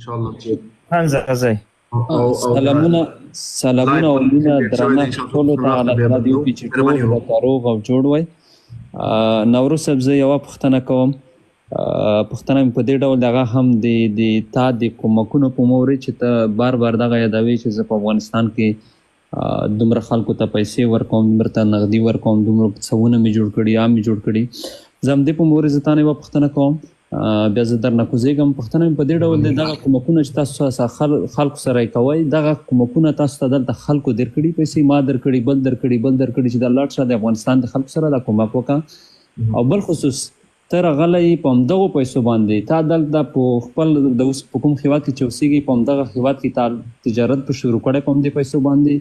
ان شاء الله چې هنځه او او سلامونه سلامونه او مینه درنه ټولو ته الله تعالی دې وکړي چې ټول راته روغ او جوړ وای. نوروز صاحب، زه یوه پوښتنه کوم. پوښتنه مې په دې ډول، دغه هم د تا د کومکونو په مورې چې ته بار بار دغه یادوې چې زه په افغانستان کې دومره خلکو ته پیسې ورکوم، دومره ته نغدي ورکوم، دومره څونه مې جوړ کړي یا مې جوړ کړي. زه همدې په مورې زه تا نه یوه پوښتنه کوم، بیا زه درنه کوزېږم. پوښتنه مې په دې ډول دی، دغه کومکونه چې تاسو خلکو سره یې کوئ، دغه کومکونه تاسو ته دلته خلکو درکړي، پیسې ما درکړي، بل درکړي، بل درکړي چې د لاړ شه د افغانستان د خلکو سره دا کومک وکړه؟ او بل خصوص ته راغلی په همدغو پیسو باندې تا دلته په خپل د اوس په کوم هېواد کې چې اوسېږي، په همدغه هېواد کې تا تجارت په شروع کړی، په همدې پیسو باندې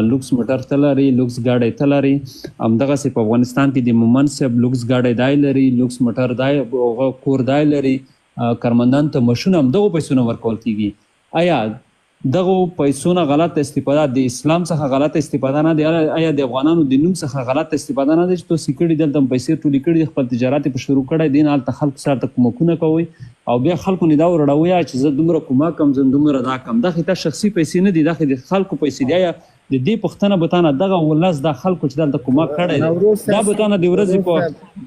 لوکس موټر ته لري، لوکس ګاډی ته لري. همدغسې په افغانستان کې د مومند صاحب لوکس ګاډی دای لري، لوکس موټر دای، هغه کور دای لري، کارمندان ته مشونه همدغو پیسو نه ورکول کېږي. آیا دغو پیسو نه غلط استفاده د اسلام څخه غلط استفاده نه دی؟ آیا د افغانانو د نوم څخه غلط استفاده نه دی چې تاسو کړي دلته پیسې ټولې کړي، خپل تجارت په شروع کړی دین، هلته خلکو سره ته کومکونه کوئ او بیا خلکو نه دا ورړوي چې زه دومره کومک کوم، زه دومره دا کوم؟ دا خو تا شخصي پیسې نه دي، دا خو د خلکو پیسې دي. آیا د دې پوښتنه به تانه دغه ولس، دا خلکو چې دلته کومک کړی دی، دا به تانه د ورځې په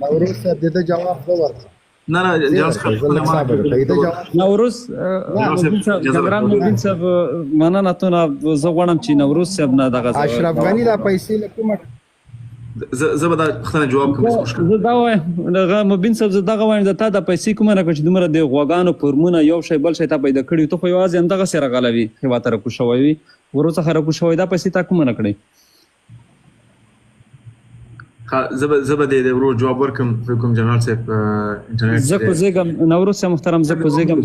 نوروز صاحب، د ده جواب زه ورکړم. نه نه، جنرال صاحب. نوروز جنرال مبین صاحب، مننه تونه. زه غواړم چې نوروز صاحب نه دغه اشرف غني دا پیسې له کومه زه به دا پوښتنه جواب کوم، هیڅ مشکل. زه دا وایم، دغه مبین صاحب، زه دغه وایم، تا دا پیسې کومه نه کړ چې دومره د غواګانو فورمونه یو شی بل شی تا پیدا کړي؟ ته خو یوازې همدغسې راغلی وي، هېواد ته راکوز شوی وي، ورو څخه راکوز شوی، دا پیسې تا کومه نه کړې؟ زه به د ورور جواب ورکم، زه کوم جنرال صاحب انټرنیټ. زه کوزېږم نوروز صاحب محترم، زه کوزېږم.